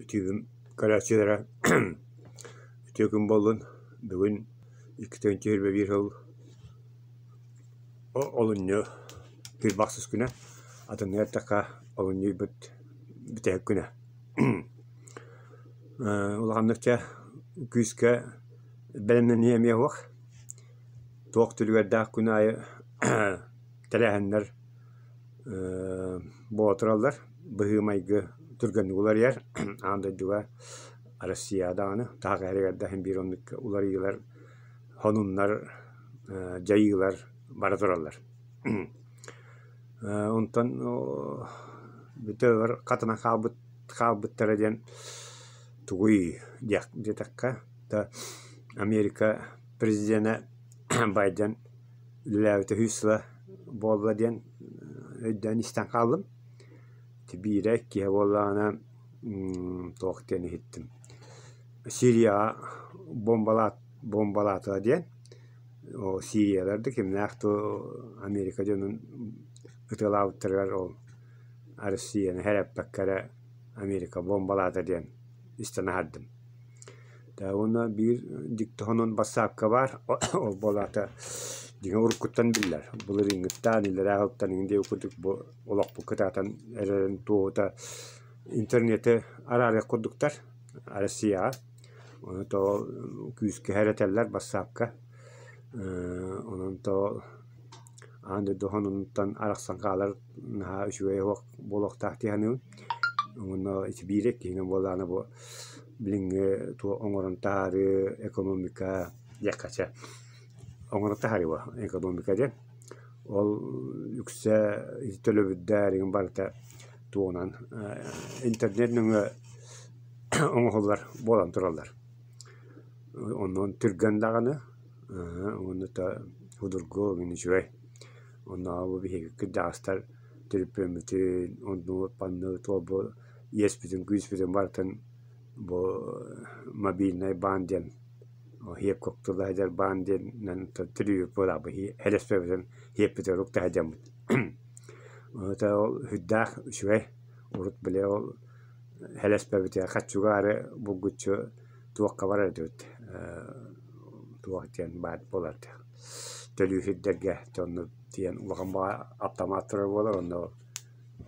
Ютубум көрөөччүлэрэ үтүө күн буоллун! Бүгүн 2021 сыл олунньу кыырбахсыс күнэ, атынныгар эттэххэ олунньу ыйбыт бүтэһик күнэ. Улаханнык чэ күүскэ бэлэмнэнии эмиэ суох. Туох түлүгэрдээх күн аайы тэрээһиннэр буола тураллар, быһыы-майгы түргэнник уларыйар, аан дойдуга Россия даҕаны таах иһэригэр да син биир оннук уларыйыылар, сонуннар, дьайыылар бара тураллар. Онтон бүтэ хатанан хаалбыт хаалбыттара диэн тугуй диэтэххэ да Америка президенэ Байден үлэлээбитэ үһүс сыла буолла диэн өйдөөн истэн хааллым. Биирэ иккиһэ буоллаҕына туох диэн иһиттим. Сирияҕа бомбалаатылар диэн. Ол сириялар да кимнээх да Америка дьонун ытыалаабыттарыгар ол Россияны сэрэппэккэ эрэ Америка бомбалаата диэн истэн аһардым. Уонна биир дьикти сонун бассаапка баар, ол буолаата дьиҥэ уруккуттан биллэр, былырыыҥҥыттан, иллэрээ сылтан иҥин диэбит курдук бу олохпут кытаатан эрэрин туоһута интернети араарыах курдуктар Россияҕа. Ону тоҕо күүскэ эрэтэллэр бассаапка. Онон тоҕо аан дойду сонунуттан арахсан хаалар наһаа үчүгэй суох буолуохтаах дии саныыбын. Уонна ити биир иккиһинэн буоллаҕына бу билиҥҥи туох оҥорон таһаарыы экономика диэххэ сөп. Оҥорон таһаарыы буо экономика диэн. Ол үксэ төлөбүрдээх эҥин барыта тугунан интернет нөҥүө оҥоһуллар буолан тураллар. Онон түргэн даҕаны уонна да судургу мин үчүгэй. Оннооҕор бу биһиги кырдьаҕастар төлөпүөммүтүн, оннук-маннык туох бу иэспитин-күүспүтүн барытын бу мобильнай баан диэн иэп тыла сылдьар баан диэнинэн төлүүр буолаабыт элэспэбитин иэппитигэр укта сылдьаммыт. Ону ол сүрдээх үчүгэй урут били ол элэспэбитигэр хаччыгаары булгуччу туохха барар этибит туох диэн баар буолар төлүүр сирдэргэ дьонно тиийэн улахан баҕа аптамаат турар буолар онно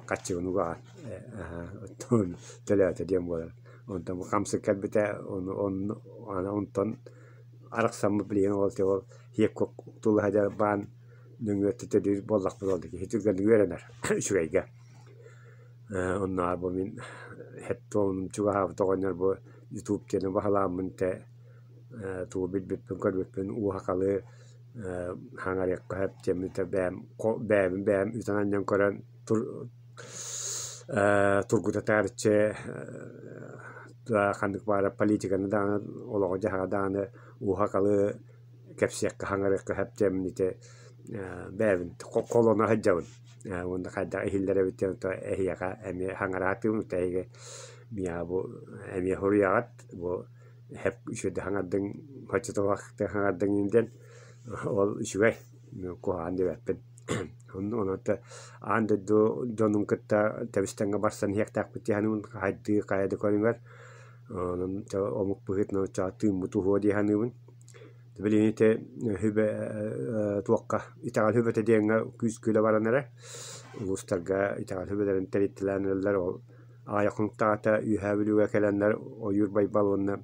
хаччыгын угаҕын төлөөтө диэн буолар онтон бу хамсык кэлбитэ ону онтон арахсаммыт билигин ол ол иэп тулуһа баан нөҥүө төлүүр буоллахпыт ол киһи түргэнник үөрэнэр үчүгэйгэ Оннооҕор бу мин хеттуомум чугаһаабыт оҕонньор бу ютуб диэни баһылааммын тэ тугу билбиппин көрбүппүн уу-хахалыы хаҥарыахха сөп диэммин бэйэм бэйэбин бэйэм үтэн анньан көрөн тургута таарыччы ханнык баҕарар политиканы даҕаны олоҕу-дьаһаҕы даҕаны уу-хахалыы кэпсиэххэ хаҥарыахха сөп диэммин ити бэйэбин холоно сылдьабын уонна хайдах иһиллэр эбит диэн эһиэхэ эмиэ хаҥараатыым эһиги миэхэ бу эмиэ суруйаҕыт бу сөп үчүгэйдик хаҥардыҥ оччотугар хаҥардыҥ диэн ол үчүгэй куһаҕан диэбэппин онон аан дойду дьонун кытта тэбис-тэҥҥэ барсан иһиэхтээхпит дии саныыбын хайдыы хайа да көрүҥэр онон омук быһыытынан оччоҕо тыыммыт уһуо дии саныыбын. Билигин ити сүбэ туохха итэҕэл сүбэтэ диэҥҥэ күүс-күүлэ баран эрэр. Улуустарга итэҕэл сүбэлэрин тэрийтэлээн эрэллэр. Ол аҕыйах хонуктааҕыта Үөһээ Бүлүүгэ кэлэннэр Ойуур Байбал уонна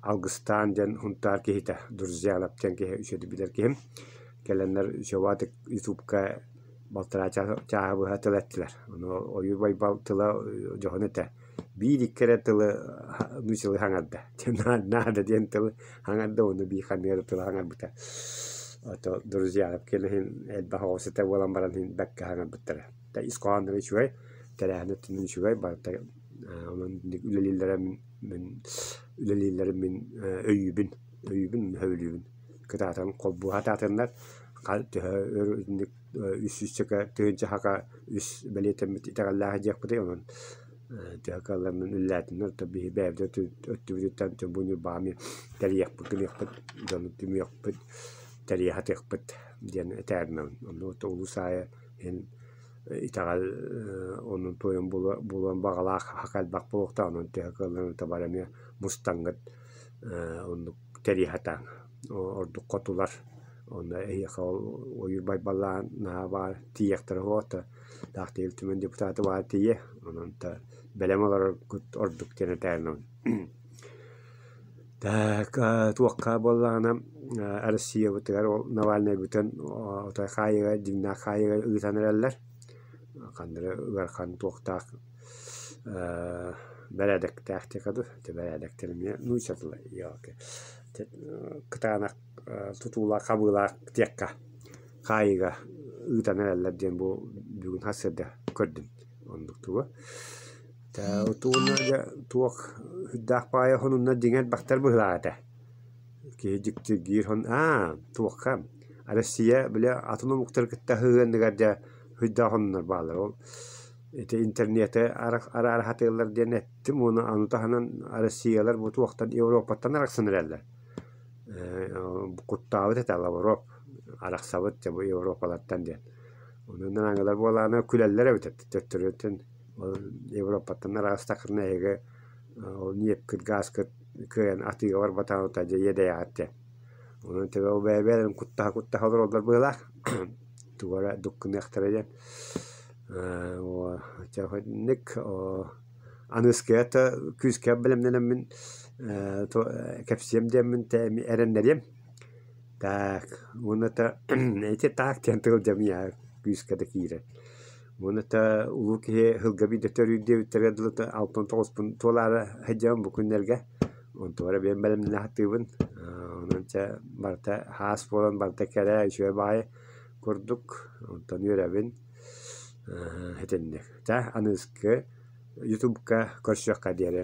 Алгыстаан диэн Һунтаар киһитэ Друзьянов диэн киһи үчүгэйдик билэр киһим. Кэлэннэр үчүгэйдик ютубка балтараа чааһы быһа тыл эттилэр. Ону Ойуур Байбал тыла дьоһун этэ. Биир-икки эрэ тылы нууччалыы саҥарда. Наада диэн тылы саҥарда уонна биир ханнык эрэ тылы саҥарбыта. Ото друзьялар кэлин элбэх оҕо сытар буолан баран иһин бэркэ саҥарбыттара. Ис хоһоонноро үчүгэй, тэрээһин өттүнэн үчүгэй, барыта онон үлэлииллэрэ мин үлэлииллэрин мин өйүүбүн, өйүүбүн, сөбүлүүбүн. Кытаатан холбуу сатаатыннар, төһө өр итинник үс сүүсчэкэ тыһыынча саха үс бэлиэтэммит итэҕэллээх диэхпитий онон төһө кыалларынан үлэлээтиннэр то биһи бэйэбит өттүбүтүттэн бу Ньурбаҕа эмиэ тэрийиэхпит гыныахпыт дьону түмүөхпүт тэрийэ сатыахпыт диэн этээринэбин онно улуус аайы иһин Итэҕэл оннун туойан булуон баҕалаах хах элбэх буолуохтаах, онон төһө кыалларын табар эмиэ мустаҥҥыт оннук тэрийэ сатааҥ. Ордук хотулар онно эһиэхэ ол ойуур байбаллаан наһаа баар тиийиэхтэрэ суоҕа таах Ил Түмэн депутата баар тиийиэ, онон бэлэм олороргут ордук диэн этээри Так, туохха буоллаҕына Россиябытыгар ол Навальнайбытын отой хаайыыга дьиҥнээх хаайыыга ыытан эрэллэр. Ханна эрэ ыарахан туохтаах бэрээдэктээх диэххэ дуу, ити бэрээдэктэр эмиэ нуучча тыла кытаанах тутуулаах хабыылаах диэххэ хаайыыга ыытан эрэллэр диэн бу бүгүн сарсыарда көрдүм оннук тугу. Уонна дьэ туох сүрдээх баайа хонунна дьиҥэ элбэхтэр быһыылаах этэ. Киһи дьиктиргиир аа туохха Россия били атын омуктары кытта сыһыаныгар дьэ сүрдээх хонуннар бааллар. Ол ити интернети араара сатыыллар диэн эттим уонна ону таһынан Россиялар бу туохтан Европаттан арахсан эрэллэр. Куттаабыт этэ Лавров арахсабыт дьэ бу Европалартан диэн. Онон аҥылар буолааны күлэллэр эбит төттөрүтүн Европаттан араастаххына эһиги ол ньиэпкит, гааскыт кыайан атыыга барбатаҕыта дьэ иэдэйэҕит диэн. Онон төбө бэйэ-бэйэлэрин куттаһа-куттаһа олороллор быһыылаах. Тугу эрэ дуккуныахтара диэн. Чэ итинник аныыскыйа да күүскэ бэлэмнэнэммин кэпсиэм диэммин эрэннэриэм. Так уонна да ити так диэн тыл дьэ миэхэ күүскэ да киирэр. Уонна да улуу киһи сылга биирдэ төрүүр диэбиттэргэ дылы 69-пун туолаары сылдьабын бу күннэргэ. Онтубар эбиэн бэлэмнэнэ сатыыбын. Онон чэ барыта хаас буолан барыта кэрэ, үчүгэй баҕайы курдук. Онтон үөрэбин. Итинник. Чэ аныгыскы ютубка көрсүөххэ диэри.